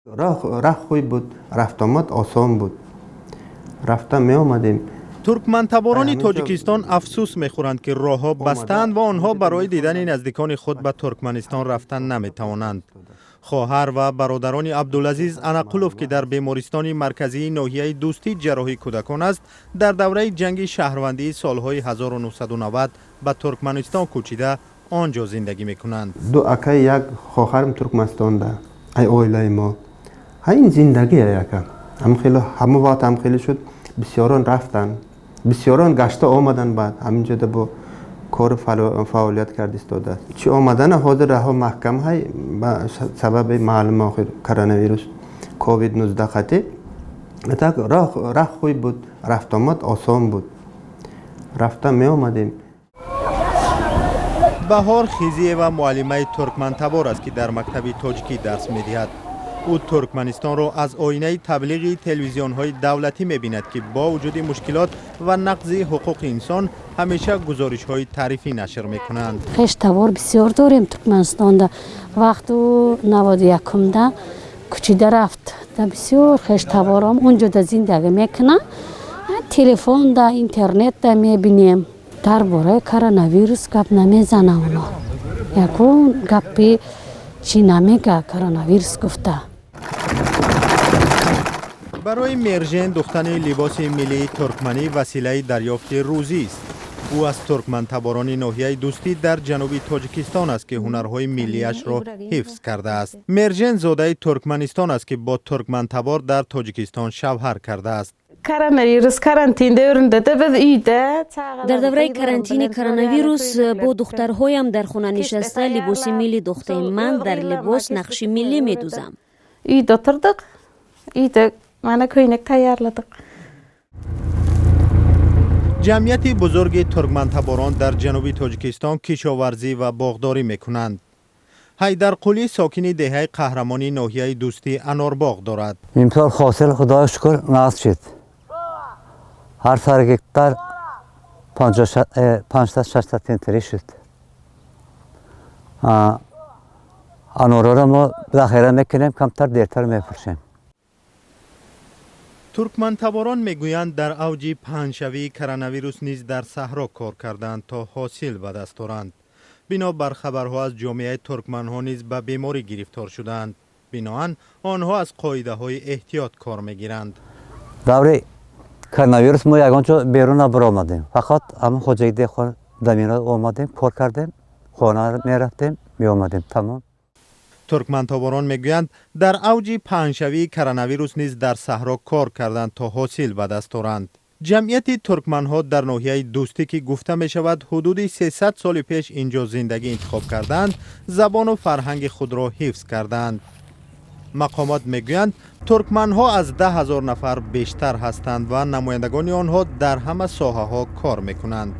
Роҳ хуб буд, рафтуомад осон буд, рафта меомадем. Туркмантаборони Тоҷикистон афсӯс мехӯранд, ки роҳҳо бастаанд ва онҳо барои дидани наздикони худ ба Туркманистон рафтан наметавонанд. Хоҳар ва бародарони Абдулазиз Анақулов, ки дар бемористони марказии ноҳияи Дӯстӣ ҷарроҳи кӯдакон аст, дар давраи ҷанги шаҳрвандии солҳои 1990 ба Туркманистон кӯчида, он ҷо зиндагӣ мекунанд. Ду акай, як хоҳарам Туркманистонда, ай оилаи мо. Ҳа, ин зиндагӣ ака, ҳам хеле ҳама вақт ҳам хеле шуд. Бисёрон рафтанд, бисёрон гашта омаданд, баъд ҳамин ҷода бо кору фаъолият кард истодааст. Чӣ омадана, ҳозир раҳо маҳкам ҳай, ба сабаби маълум охир коронавирус ковид 19 қатӣ. Так роҳ хуб буд, рафтуомад осон буд, рафта меомадем. Баҳор Хизиева муаллимаи туркмантабор аст, ки дар мактаби тоҷикӣ дарс медиҳад. Ӯ Туркманистонро аз оинаи таблиғи телевизионҳои давлатӣ мебинад, ки бо вуҷуди мушкилот ва нақзи ҳуқуқи инсон ҳамеша гузоришҳои таърифӣ нашр мекунанд. Хештавор бисёр дорем Туркманистонда. Вақту 91-умда кӯчида рафт да, бисёр хештавором унҷода зиндагӣ мекунанд. Телефонда, интернетда мебинем, дар бораи коронавирус гап намезана оно, ягон гапи чӣ намега коронавирус гуфта. Барои Мержен духтани либоси миллии туркманӣ василаи дарёфти рӯзист. Ӯ аз туркмантаборони ноҳияи Дӯстӣ дар ҷануби Тоҷикистон аст, ки ҳунарҳои миллиашро ҳифз кардааст. Мержен зодаи Туркманистон аст, ки бо туркмантабор дар Тоҷикистон шавҳар кардааст. Коронавирус карантин döwründe de biz үйде. Дар давраи карантини коронавирус бо духтарҳоям дар хона нишаста либоси миллӣ духтем. Ман дар либос нақши миллӣ медузам. Үйде отурдук, үйде мана көйнек tayyorladık. Ҷамъияти бузурги туркмантаборон дар ҷануби Тоҷикистон кишоварзӣ ва боғдорӣ мекунанд. Ҳайдарқулӣ сокини деҳаи Қаҳрамони ноҳияи Дӯстӣ анорбоғ дорад. Имсол ҳосил, худоё шукр, нағз шуд. Ҳар сар гектар 500-600 центнерӣ шуд. Анорҳоро мо захира мекунем, камтар дертар мефурӯшем. Туркмантаборон мегӯянд, дар авҷи паҳншавии коронавирус низ дар саҳро кор карданд, то ҳосил ба даст оранд. Бино бар хабарҳо, аз ҷомеаи туркманҳо низ ба беморӣ гирифтор шудаанд. Биноан онҳо аз қоидаҳои эҳтиёт кор мегиранд. Даври коронавирус мо ягон ҷо берун набаромадем, фақат ҳамон хоҷагии деҳқон заминро омадем, кор кардем, хона мерафтем, меомадем, тамом. Туркмантоборон мегӯянд, дар авҷи паҳншавии коронавирус низ дар саҳро кор карданд, то ҳосил ба даст оранд. Ҷамъияти туркманҳо дар ноҳияи Дӯстӣ, ки гуфта мешавад, ҳудуди 300 соли пеш ин ҷо зиндагӣ интихоб кардаанд, забону фарҳанги худро ҳифз кардаанд. Мақомот мегӯянд, туркманҳо аз 10 000 нафар бештар ҳастанд ва намояндагони онҳо дар ҳама соҳаҳо кор мекунанд.